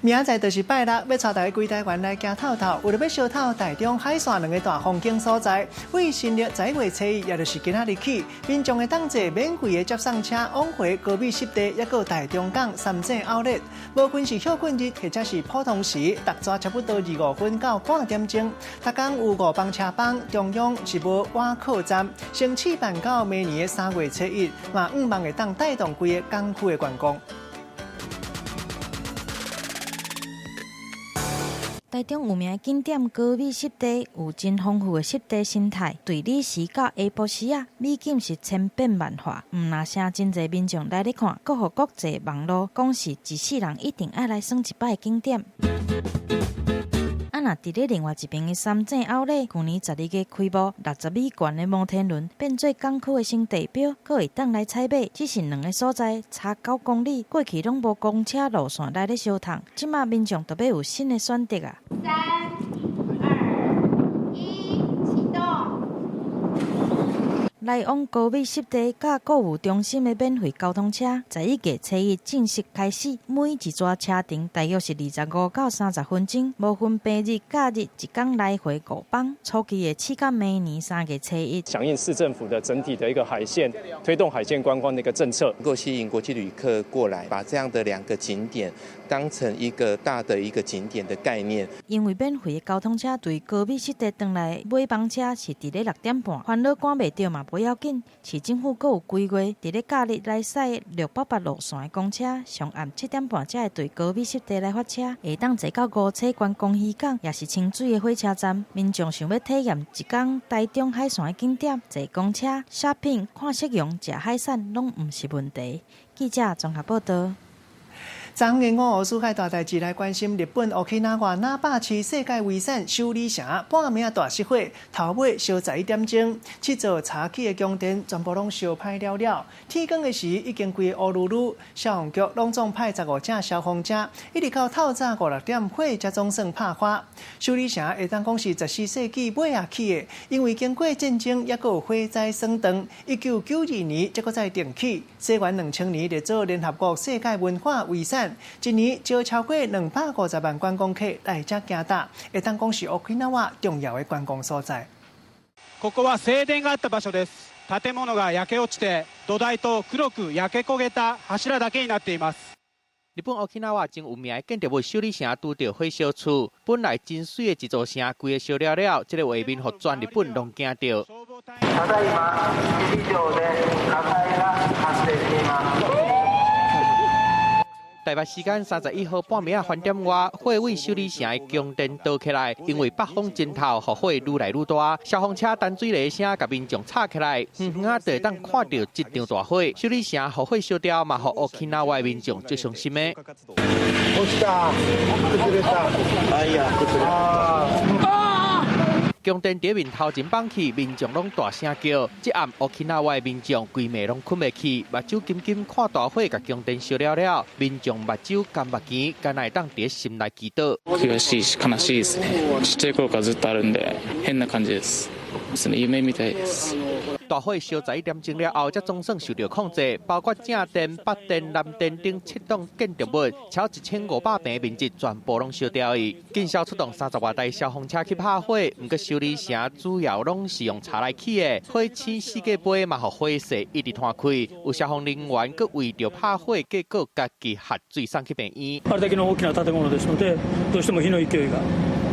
明仔載就是拜六，欲帶大家規台灣來行透透，為著欲相透台中海線兩个大風景所在。為新曆11月初1，也就是今仔日起，民眾會當坐免費的接送車往回高美濕地，抑閣有台中港三井奧萊。無論是歇睏日或者是普通時，逐逝差不多25分到半點鐘。逐工有五班車班，中央是無倚靠站。先試辦到明年的3月初1，嘛向望會當帶動規个港區的觀光。
台中有名的景點高美濕地有真豐富的濕地生態，對日時到下晡時仔，美景是千變萬化。毋若啥真濟民眾來咧看，閣予國際網路講是一世人一定愛來耍一擺的景點。啊，若佇咧另外一邊的三井奧萊，舊年12月開幕，60米懸的摩天輪變做港區的新地標，閣會當來採買。只是兩个所在差9公里，過去攏無公車路線來咧相通，這馬民眾就欲有新的選擇啊！
三、二、一，啟動。
來往高美濕地佮購物中心的免費交通車，11月初1正式開始。每一逝車程大約是25到30分鐘，無分平日、假日，一工來回5班。初期會試到明年3月初1。
響應市政府的整體的一個海線推動海線觀光的一個政策，
能夠吸引國際旅客過來，把這樣的兩個景點當成一個大的一個景點的概念。
因為免費的交通車對高美濕地轉來尾班車是佇咧6點半，煩惱趕袂著嘛無要緊。市政府閣有規劃，佇咧假日來駛688路線的公車，上暗7點半才會對高美濕地來發車，會當坐到五彩觀光漁港，也是清水的火車站。民眾想欲體驗一工台中海線的景點，坐公車、shopping、看夕陽、食海產，攏毋是問題。記者綜合報導。
昨昏的午世界大代誌來關心日本沖繩那霸市世界遺產首里城半暝仔大失火，頭尾燒11點鐘，七座柴起的宮殿全部攏燒歹了了。天光的時已經規个烏嚕嚕，消防局攏總派15架消防車，一直到透早五六點火才總算拍花。首里城會當講是14世紀尾仔起的，因為經過戰爭，抑閣有火災損斷，1992年才閣再重起。西元2000年列做聯合國世界文化遺產。一年招超過250萬觀光客來遮行踏，會當講是沖繩重要的觀光所在。
ここは正殿があった場所です。建物が焼け落ちて、土台と黒く焼け焦げた柱だけになっています。
日本沖縄真有名的建築物首里城拄著火燒厝，本來真媠的一座城，規个燒了了，這个畫面予全日本攏驚著。
ただいま首里城で火災が発生しています。
台北時間31號半暝仔翻點外，火對首里城的宮殿燒起來，因為北風真透，予火愈來愈大。消防車彈水雷聲，共民眾吵起來，遠遠仔就會當看著這場大火。首里城予火燒掉，嘛予沖繩的民眾足傷心的。
落ちた。崩れた。哎呀，崩れた。
宮殿佇面頭前放去，民眾攏大聲叫。這暗沖繩的民眾規暝攏睏袂去，目睭金金看大火共宮殿燒了了，民眾目睭乾目墘，敢若會當佇心內祈禱。
悔しいし悲しいですね。ちっちゃい頃からずっとあるんで変な感じです。夢みたいです。
大火燒11點鐘了後，才總算受著控制。包括正殿、北殿、南殿等七棟建築物，超1500平面積全部攏燒掉去。警消出動30外台消防車去拍火，毋過首里城主要攏是用柴來起的，火星四界飛嘛，予火勢一直湠開。有消防人員閣為著拍火，結果家己喝水送去病院。
あれだけの大きな建物ですので、どうしても火の勢いが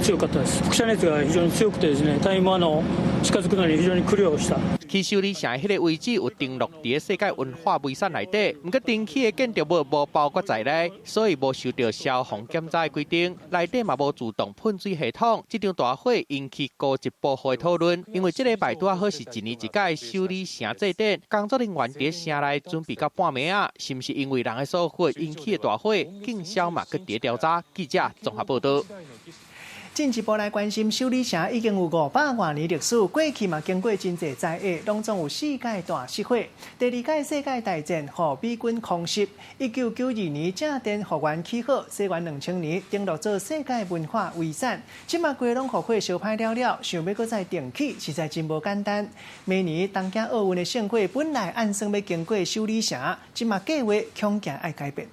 強かったです。輻射熱が非常に強くてですね、隊員も近づくのに非常に苦慮した。
去修理城彼个位置有登录佇世界文化遺產內底，毋過登起的建築物無包括在內，所以無受著消防檢查的規定。內底嘛無自動噴水系統。這場大火引起高級保護的討論，因為這禮拜拄好是一年一屆修理城祭典，工作人員佇城內準備到半暝仔，是毋是因為人的疏忽引起的大火？警消嘛閣佇調查。記者綜合報導。
進一步來關心，修理城已經有500外年歷史，過去嘛經過真濟災厄，攏總有四屆大失火。第二屆世界大戰，予美軍空襲。1992年正殿復原起好，西元2000年登錄做世界文化遺產。這馬規攏予火燒歹了了，想欲閣再重起，實在真無簡單。明年東京奧運的聖火本來按算欲經過修理城，這馬計劃恐驚愛改變。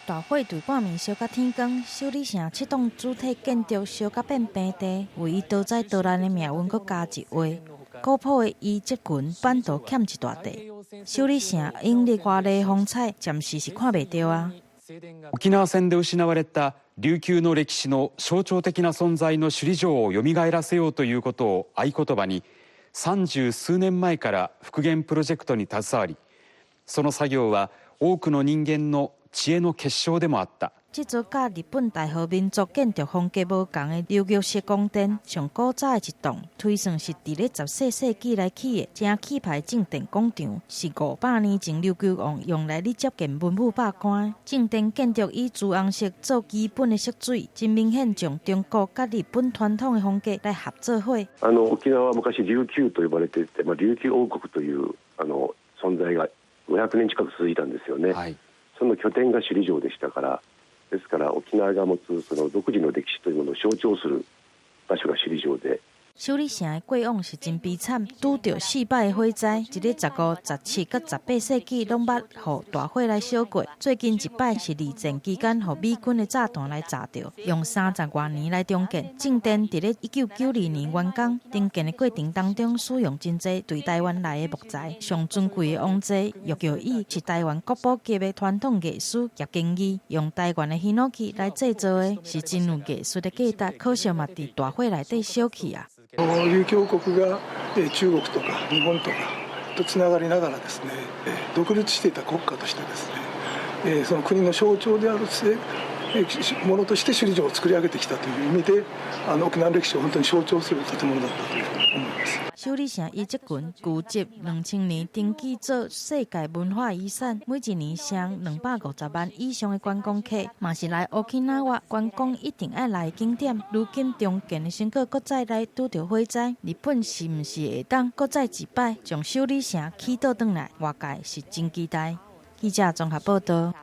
大火對半暝燒甲天光，修理城七棟主體建築燒甲變平地，為伊多災多難的命運閣加一畫。古樸的遺跡群版圖欠一大塊，修理城往日華麗風采，暫時是看袂著啊。
沖縄戦で失われた琉球の歴史の象徴的な存在の首里城をよみがえらせようということを合言葉に、三十数年前から復元プロジェクトに携わり、その作業は多くの人間の知恵の結晶でもあった。
這座佮日本大和民族建築風格無仝的琉球式宮殿，上古早的一棟，推算是佇咧14世紀來起的，誠氣派正殿廣場，是500年前琉球王用來咧接見文武百官。正殿建築以朱紅色做基本的色水，真明顯將中國佮日本傳統的風格來合做伙。
沖縄は昔琉球と呼ばれていて、琉球王國という存在が500年近く続いたんですよね。はい。その拠点が首里城でしたから、ですから沖縄が持つその独自の歴史というものを象徴する場所が首里城で。
修理城的過往是真悲慘，拄著四擺的火災，一咧15、17佮18世紀攏捌予大火來燒過。最近一擺是二戰期間，予美軍的炸彈來炸著，用30外年來重建。正殿佇咧1992年完工，重建的過程當中使用真濟對台灣來的木材，上尊貴的王座玉橋椅是台灣國寶級的傳統藝術及工藝，用台灣的ヒノキ來製造的，是真有藝術的價值。可惜嘛，佇大火內底燒去啊。
琉球王國が中國とか日本とかとつながりながらですね、独立していた國家としてですね、その國の象徴であるものとして首里城を作り上げてきたという意味で、沖縄の歴史を本当に象徴する建物だったというふうに思います。
修理城遺跡群舊址2000年登記做世界文化遺產，每一年上250萬以上的觀光客，嘛是來沖繩觀光一定愛來的景點。如今重建的成果，閣再來拄著火災，日本是毋是會當閣再一擺將修理城起倒轉來？外界是真期待。記者綜合報道。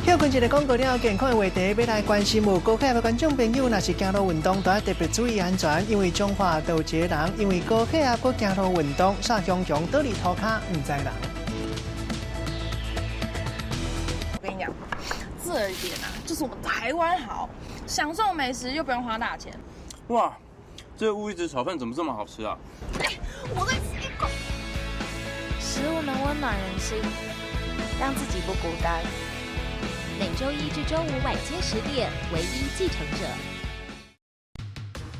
歇睏一下廣告了後，健康的話題欲來關心。有高血壓的觀眾朋友，若是行路運動，都愛特別注意安全，因為彰化就有一个人，因為高血壓閣行路運動，煞雄雄倒佇塗跤，毋知人。
我跟你講，這一點啊，就是我們台灣好，享受美食又不用花大錢。
哇，這個烏魚子炒飯怎麼這麼好吃啊？
欸，我再吃一口。
食物能溫暖人心，讓自己不孤單。每週一至週五晚間10點，唯一繼承者。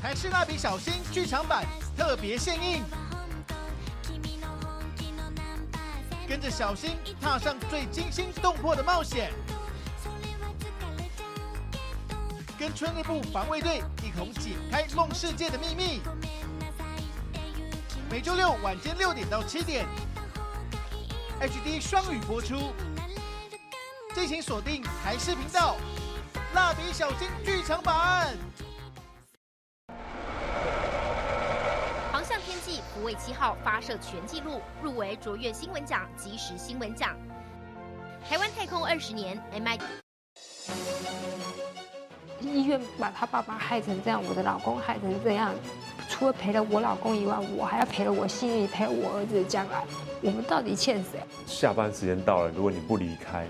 台視蠟筆小新劇場版特別獻映，跟着小新踏上最驚心動魄的冒險，跟春日部防衛隊一同解開夢世界的秘密。每週六晚間6點到7點，HD 雙語播出。敬請鎖定台視頻道《蠟筆小新》劇場版。
航向天際福衛7號發射全紀錄，入圍卓越新聞獎、即時新聞獎。台灣太空20年，MI。
醫院把他爸爸害成這樣，我的老公害成這樣，除了賠了我老公以外，我還要賠了我心裡，賠我兒子的將來。我們到底欠誰？
下班時間到了，如果你不離開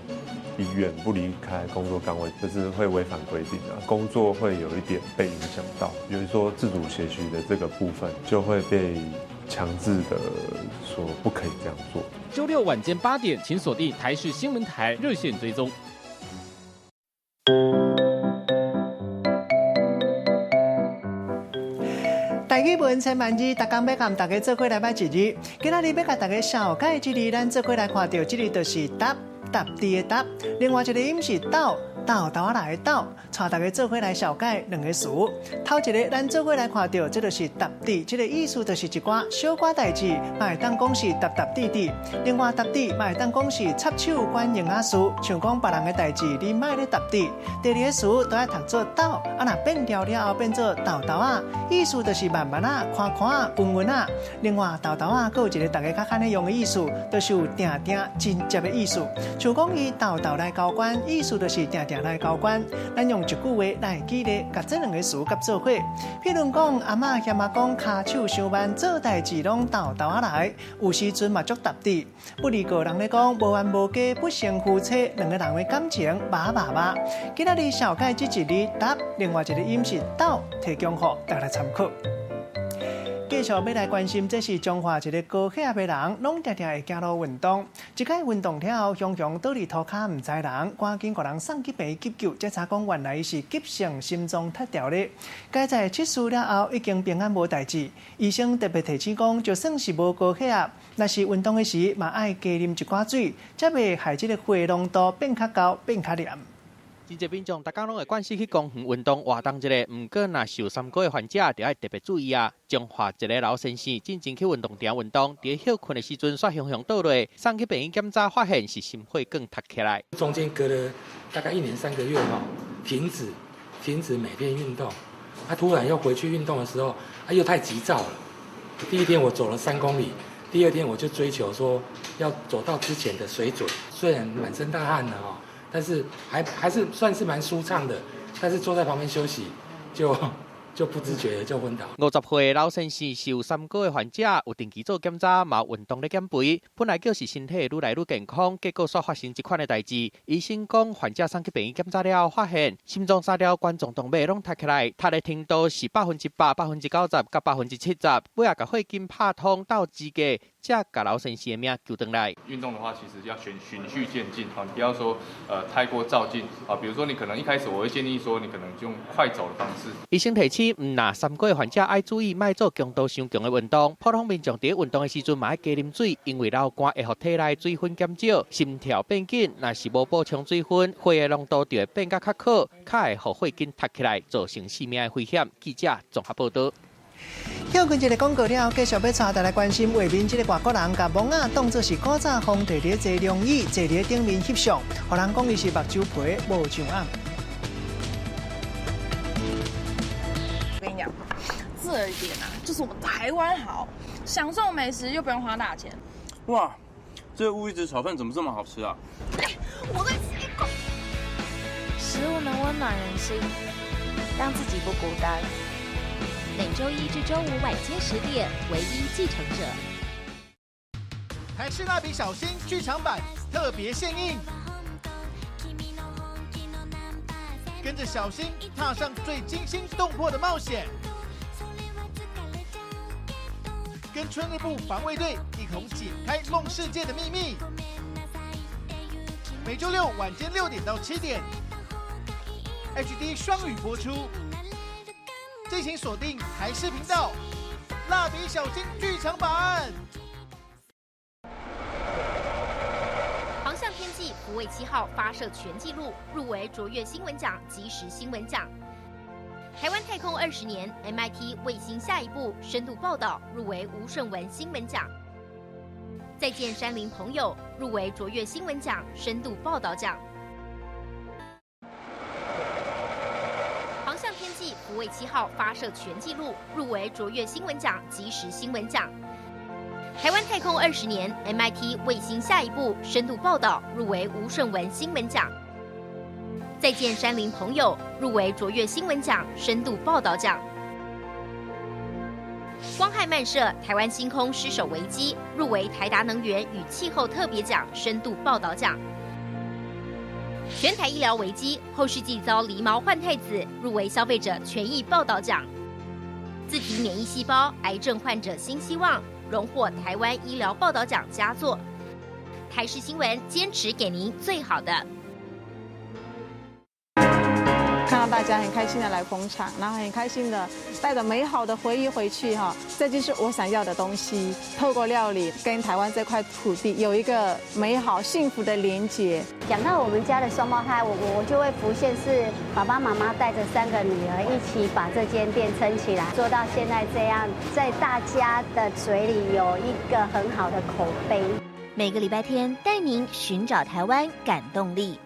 醫院，不離開工作崗位，這是會違反規定的，工作會有一點被影響到。比如說自主學習的這個部分，就會被強制的說不可以這樣做。
週六晚間8點，請鎖定台視新聞台熱線追蹤。
台语文千万字，逐工欲共大家做伙来捌一字。今仔日欲共大家绍介这字，咱做伙来看著，这字就是沓，沓滴的沓。另外一个音是斗，斗斗仔来的斗。带大家做伙来绍介两个词。头一个，咱做伙来看著，这就是沓滴，这个意思就是一寡小可代志，嘛会当讲是沓沓滴滴。另外，沓滴嘛会当讲是插手管闲仔事，像讲别人的代志，你莫咧沓滴。第二个词都爱读做斗，啊若变调了后变做沓沓仔，意思就是慢慢仔、宽宽仔、稳稳仔。另外，沓沓仔阁有一个大家较罕咧用的意思，就是有定定真接的意思。像讲伊沓沓来交关，意思就是定定来交关。咱用一句话来举例，共这两个词合做伙。譬如讲，阿嬷嫌阿公跤手伤慢，做代志拢沓沓仔来，有时阵嘛足沓滴。不离个人咧讲，无冤无家，不成夫妻，两个人的感情肉肉肉。今仔日绍介这一字沓，另外一个音是斗，提供予大家来参考。继续欲来关心，这是彰化一个高血压的人，拢定定会行路运动。一摆运动了后，雄雄倒伫涂跤，毋知人，赶紧予人送去病院急救，才查讲原来是急性心脏塌掉咧。佳哉手术了后，已经平安无代志。医生特别提醒讲，就算是无高血压，若是运动的时，嘛爱加啉一寡水，才袂害这个血浓度变较高、变较黏。
真济民众，逐工拢会惯势去公园运动活动一下，毋过若是有三高的患者，就爱特别注意啊。彰化一个老先生进前去运动场运动，伫歇睏的时阵，煞雄雄倒落，送去病院检查，发现是心血管塌起来。
中间隔了大概1年3个月哈，停止每天运动，他突然又回去运动的时候，他又太急躁了。第一天我走了3公里，第二天我就追求说要走到之前的水准，虽然满身大汗了哈。但是还是算是蛮舒畅的，但是坐在旁边休息，就不自觉的就昏倒。
50岁老先生是有三高的患者，有定期做检查，嘛运动咧减肥。本来就是身体愈来愈健康，结果煞发生这款的代志。医生讲，患者送去病院检查了后，发现心脏三条冠状动脉拢塌起来，塌的程度是100%、90%佮70%，尾仔共血筋拍通斗支架，才共老先生的命救转来。
运动的话，其实要循循序渐进，好，你不要说太过躁进啊。比如说你可能一开始我会建议说，你可能用快走的方式。
医生提醒，毋若三高的患者爱注意，莫做强度伤强的运动。普通民众伫运动的时阵嘛爱加啉水，因为流汗会予体内水分减少，心跳变紧。若是无补充水分，血的浓度就会变甲较苦，较会予血筋塌起来，造成性命的危险。记者综合报道。
歇睏一个广告了后，继续欲带大家来关心画面，这个外国人共摸仔当作是古早皇帝伫坐龙椅坐伫顶面翕相，予人讲伊是目睭皮无上暗。
我跟你讲，这一点啊，就是我们台湾好，享受美食又不用花大钱。
哇，这个乌鱼子炒饭怎么这么好吃啊？
我再吃一口。
食物能温暖人心，让自己不孤单。每周一至周五晚间10点，唯一继承者。
台视蜡笔小新剧场版特别献映，跟着小新踏上最惊心动魄的冒险，跟春日部防卫队一同解开梦世界的秘密。每周六晚间6点到7点，HD 双语播出。敬请锁定台视频道，《蜡笔小新剧场版》。
航向天际福卫7号发射全纪录，入围卓越新闻奖、即时新闻奖。台湾太空20年，MIT 卫星下一步深度报道入围吴顺文新闻奖。再见山林朋友入围卓越新闻奖深度报道奖。航向天际福卫7号发射全纪录，入围卓越新闻奖、即时新闻奖。台湾太空20年，MIT 卫星下一步深度报道入围吴顺文新闻奖。再见山林朋友入围卓越新闻奖深度报道奖。光害漫射，台湾星空失守危机入围台达能源与气候特别奖深度报道奖。全台医疗危机，后世纪遭狸猫换太子入围消费者权益报道奖。自体免疫细胞癌症患者新希望荣获台湾医疗报道奖佳作。台视新闻坚持给您最好的。
看到大家很開心的來捧場，然後很開心的帶着美好的回憶回去哈，這就是我想要的東西。透過料理跟台灣這塊土地有一個美好幸福的連結。
講到我們家的雙胞胎，我就會浮現是爸爸媽媽帶着3個女兒一起把這間店撐起來，做到現在這樣，在大家的嘴裡有一個很好的口碑。
每個禮拜天帶您尋找台灣感動力。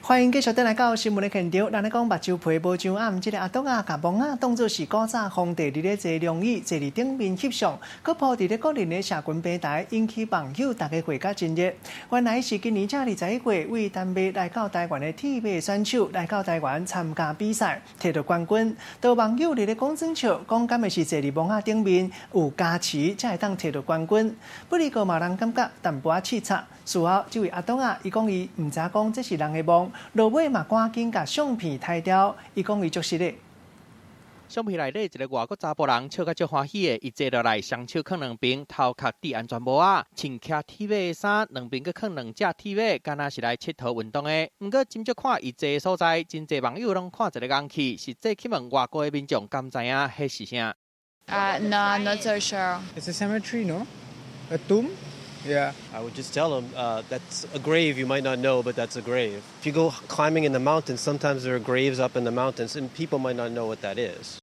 歡迎繼續轉來到新聞的現場。咱咧講目睭皮無上暗，這個阿東仔共墓仔當作是古早皇帝佇咧坐龍椅坐佇頂面翕相，閣鋪佇咧個人的社群平台，引起網友大家會較真熱。原來是今年才21歲，為丹麥來到台灣的鐵馬選手來到台灣參加比賽，摕到冠軍。當網友佇咧講耍笑，講敢會是坐佇墓仔頂面有加持，才會當摕到冠軍。不過嘛，人感覺淡薄仔凄慘。事後，這位阿東仔，伊講伊毋知講這是人的墓。落尾嘛，趕緊共相片刣掉。伊講伊足失禮。
相片內底一個外國查埔人笑甲足歡喜的，伊坐落來，雙手囥兩邊，頭殼戴安全帽仔，穿騎鐵馬的衫，兩邊閣囥兩隻鐵馬，敢若是來𨑨迌運動的。毋過真少看伊坐的所在，真濟網友攏看一個戇去，實際去問外國的民眾，敢知影彼是啥
？No, I'm not so sure.
It's a cemetery, no? A tomb? Yeah.
I would just tell them that's a grave. You might not know, but that's a grave. If you go climbing in the mountains, sometimes there are graves up in the mountains, and people might not know what that is.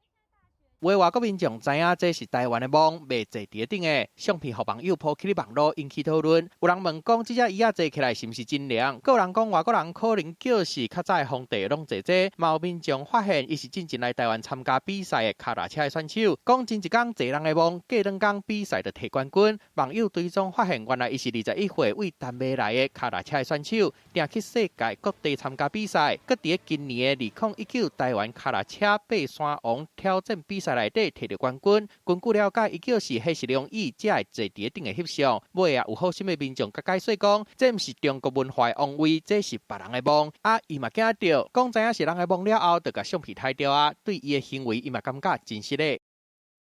有的外國民眾知影這是台灣的墓，袂坐佇頂的相片，予網友 po 起咧網路引起討論。有人問講，這隻椅仔坐起來是毋是真涼？閣有人講外國人可能叫是較早的皇帝攏坐這。嘛有民眾發現，伊是進前來台灣參加比賽的跤踏車的選手，講前一工坐人的墓，過兩工比賽就摕冠軍。網友追蹤發現，原來伊是21歲為丹麥來的跤踏車的選手，定去世界各地參加比賽。閣佇今年的2019台灣跤踏車爬山王挑戰比賽內底摕著冠軍。根據了解，伊叫是彼是龍椅，才會坐佇頂的翕相。尾啊，有好心的民眾佮解說講，這毋是中國文化的王位，這是別人的墓。啊，伊嘛驚著，講知影是人的墓了後，就共相片刣掉啊。對伊的行為，伊嘛感覺真失禮。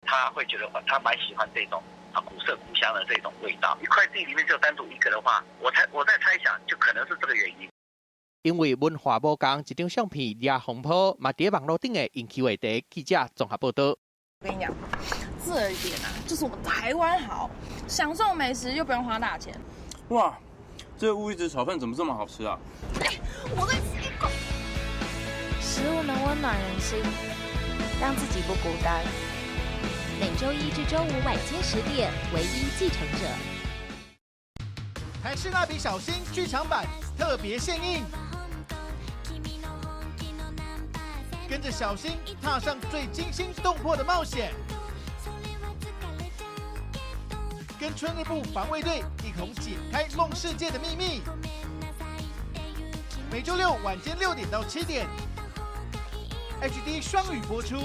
他會覺得他蠻喜歡這種古色古香的這種味道。一塊地裡面就單獨一個的話，我在猜想，就可能是這個原因。
因為文化無仝，一張相片惹風波，嘛佇網路頂的引起話題。記者綜合報道。
我跟你講，這一點啊，就是我們台灣好，享受美食又不用花大錢。
哇，這烏魚子炒飯怎麼這麼好吃啊？
欸，我再吃一口。
食物能溫暖人心，讓自己不孤單。每週一至週五晚間10點，唯一繼承者。
台視蠟筆小新劇場版特別獻映。跟着小新踏上最驚心動魄的冒險，跟春日部防衛隊一同解開夢世界的秘密。每週六晚間6點到7點，HD 雙語播出。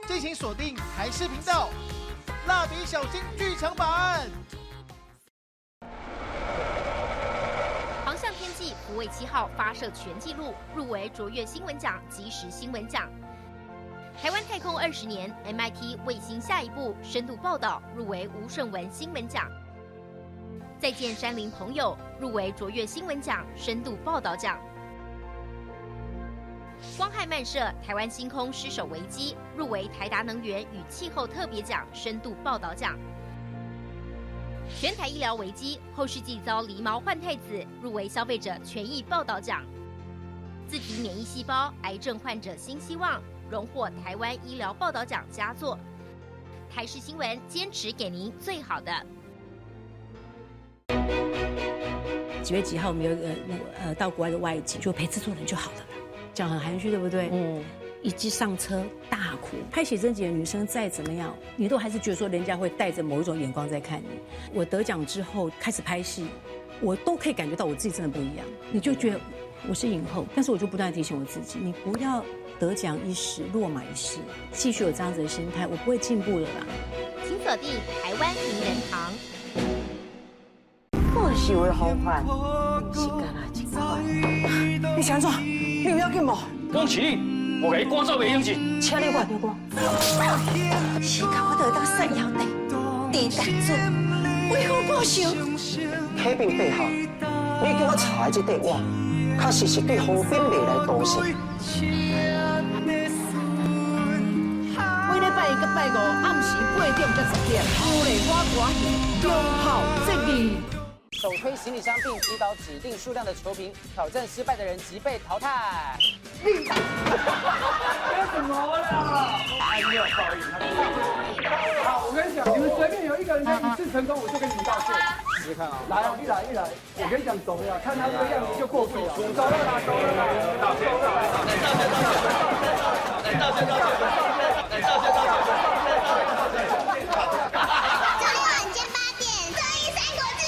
敬請鎖定台視頻道《蠟筆小新劇場版》。
航向天際福衛7號發射全紀錄，入圍卓越新聞獎、即時新聞獎。台灣太空20年，MIT 衛星下一步深度報道入圍吳順文新聞獎。再見山林朋友入圍卓越新聞獎深度報道獎。光害漫射，台灣星空失守危機入圍台達能源與氣候特別獎深度報道獎。全台醫療危機，後世紀遭狸貓換太子，入圍消費者權益報道獎。自體免疫細胞癌症患者新希望，榮獲台灣醫療報道獎佳作。台視新聞堅持給您最好的。
幾月幾號我們有那個到國外的外景，就陪製作人就好了，講很含蓄，對不對？嗯。一上車大哭。拍寫真集的女生再怎麼樣，你都還是覺得說人家會帶着某一種眼光在看你。我得獎之後開始拍戲，我都可以感覺到我自己真的不一樣。你就覺得我是影后，但是我就不斷提醒我自己，你不要得獎一時，落馬一世，繼續有這樣子的心態，我不會進步的啦。
請鎖定台灣名人堂。
報仇的方法是干那一款。
你是按怎？你有要緊無？
講是你。我共伊趕走袂用緊，
請你我着我，時間我都會當殺枵底。郑大主，为父报仇。
启禀陛下，你叫我查的这块碗，确实是对方便未来投信。
每礼拜一佮拜五暗时8点到10点，富丽花歌戏中孝节义。
手推行李箱并击倒指定数量的球瓶，挑战失败的人即被淘汰。
你什么啦？哎，你有报应。好，我跟你讲，你们随便有一个人可以一次成功，我就跟你们道歉。试试看啊！来哦，一来一来，我跟你讲，走了，看他这个样子就过去了。走了啦，走了啦，道歉，道歉，道歉，道歉，道歉，道歉，道歉，
周六晚间8点，综艺三国志。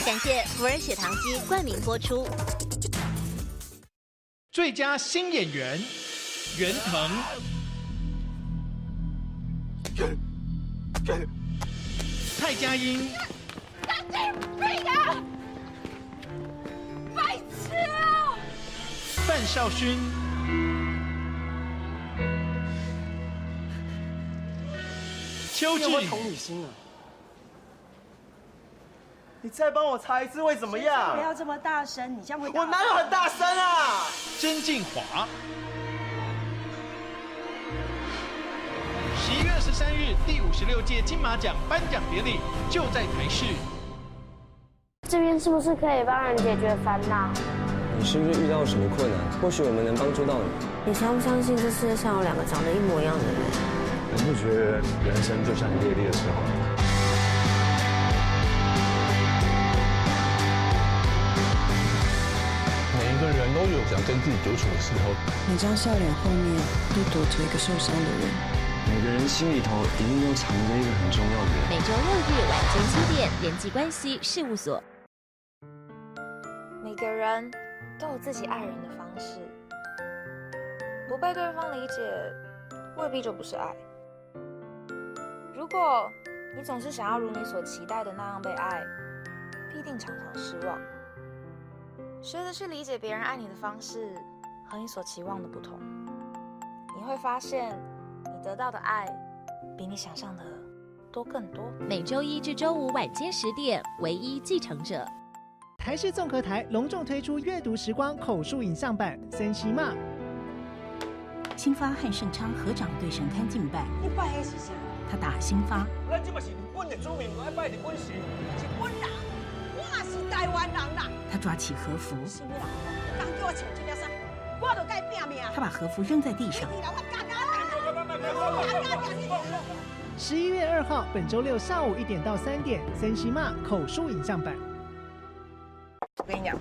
感谢福尔血糖机冠名播出。
最佳新演员，袁腾、蔡佳音、
神经病啊！白痴啊！
范少勋、邱志
颖。同理心啊！你再帮我查一次会怎么样？
不要这么大声，你这样会……
我哪有很大声啊？
曾静华。11月23日，第56届金马奖颁奖典礼就在台视。
这边是不是可以帮人解决烦恼？
你是不是遇到什么困难？或许我们能帮助到你。
你相不相信这世界上有两个长得一模一样的人？
你不觉得人生就像一列列车吗？
每个人都有想跟自己独处的时候。
每张笑脸后面都躲着一个受伤的人。
每个人心里头一定都藏着一个很重要的人。
每周6日晚间7点，人际关系事务所。
每个人都有自己爱人的方式，不被对方理解，未必就不是爱。如果你总是想要如你所期待的那样被爱，必定常常失望。学着去理解别人爱你的方式和你所期望的不同，你会发现你得到的爱比你想象的多更多。
每周一至周五晚间10点，唯一继承者。
台视综合台隆重推出阅读时光口述影像版《森西妈》。
新发和盛昌合掌对神龛敬拜。
你拜的是啥？
他打新发。
咱这嘛是日本的子民，爱拜日本神。
日本人，我也是台湾人啦。
他抓起和服。
什么人？敢叫我穿这件衫，我就共伊拼命。
他把和服扔在地上。
11月2号，本周六下午1点到3点，《森西妈》口述影像版。
我跟你讲，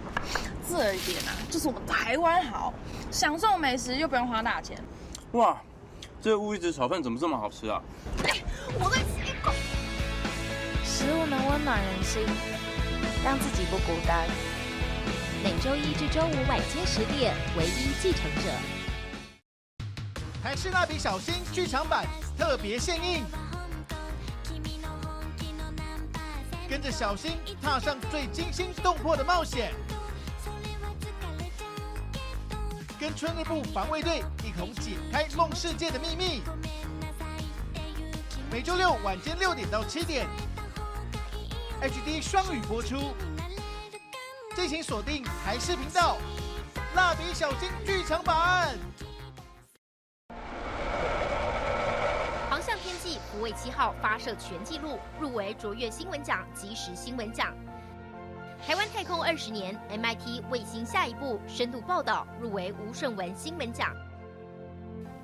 这一点啊，就是我们台湾好，享受美食又不用花大钱。
哇，这个乌鱼子炒饭怎么这么好吃啊？
哎，我再吃一口。
食物能温暖人心，让自己不孤单。每周一至周五晚间10点，唯一继承者。
台视蜡笔小新剧场版特别献映，跟着小新踏上最惊心动魄的冒险，跟春日部防卫队一同解开梦世界的秘密。每周六晚间6点到7点，HD 双语播出。敬请锁定台视频道《蜡笔小新剧场版》。
航向天际福卫7号发射全纪录，入围卓越新闻奖、即时新闻奖。台湾太空20年，MIT 卫星下一步深度报道入围吴顺文新闻奖。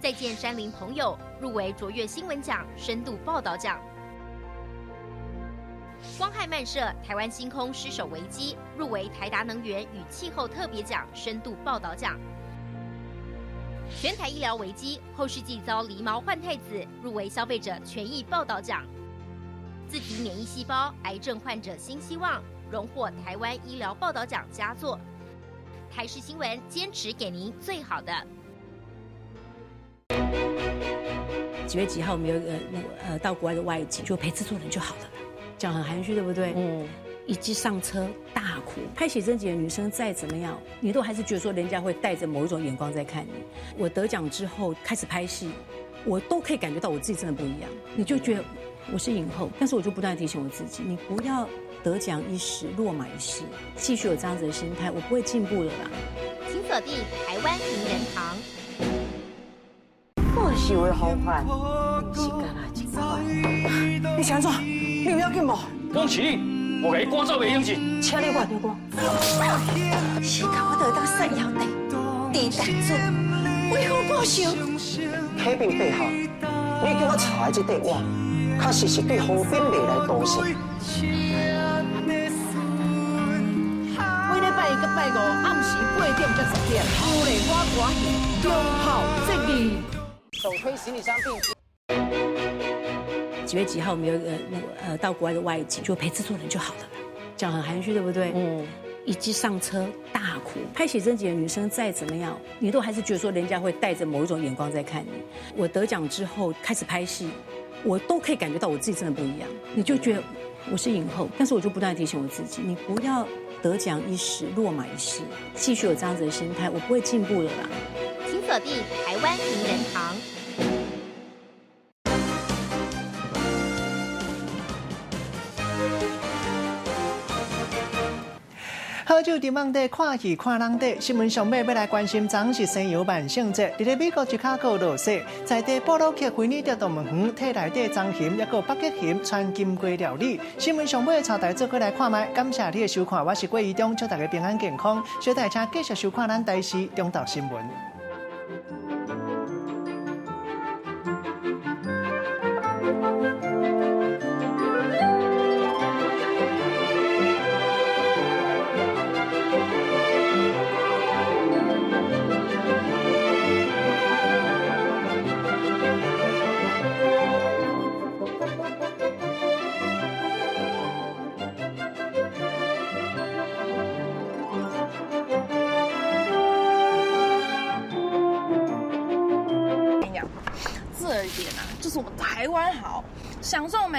再见山林朋友入围卓越新闻奖深度报道奖。光害漫射，台湾星空失守危机入围台达能源与气候特别奖深度报道奖。全台医疗危机，后世纪遭狸猫换太子入围消费者权益报道奖。自体免疫细胞癌症患者新希望荣获台湾医疗报道奖佳作。台视新闻坚持给您最好的。
几月几号我们有一个那个到国外的外景，就陪制作人就好了，讲很含蓄，对不对？嗯。一上车大哭。拍写真集的女生再怎么样，你都还是觉得说人家会带着某一种眼光在看你。我得奖之后开始拍戏，我都可以感觉到我自己真的不一样。你就觉得我是影后，但是我就不断提醒我自己，你不要得奖一时，落马一世，继续有这样子的心态，我不会进步的啦。
请锁定台湾名人堂。
报仇的方法是干那一款？你是按怎？你有要紧无？
恭喜你，我共你赶走袂用紧。
请你原谅我。时间我就会当杀妖帝，治大主，为父报仇。启禀陛下，你叫我查的这块碗，确实是对方便未来投信。
每礼拜一佮拜五暗时8点至10点，富丽花歌戏忠孝节义。
手推行李箱并。
几月几号我们有那个到国外的外景，就陪制作人就好了，讲很含蓄，对不对？嗯。一机上车大哭，拍写真集的女生再怎么样，你都还是觉得说人家会带着某一种眼光在看你。我得奖之后开始拍戏，我都可以感觉到我自己真的不一样。你就觉得我是影后，但是我就不断提醒我自己，你不要得奖一时，落马一世，继续有这样子的心态，我不会进步的啦。
请锁定台湾名人堂。
好酒伫网底看戏看人底，新闻上尾欲来关心，昨是西洋万圣节，伫咧美国芝加哥落雪，在地布鲁克菲尼德动物园替内底棕熊抑阁北极熊传金瓜料理。新闻上尾带大家做伙来看觅，感谢你的收看，我是郭怡中，祝大家平安健康，小大家继续收看咱台视中昼新闻。
这点啊，就是我们台湾好，享受美。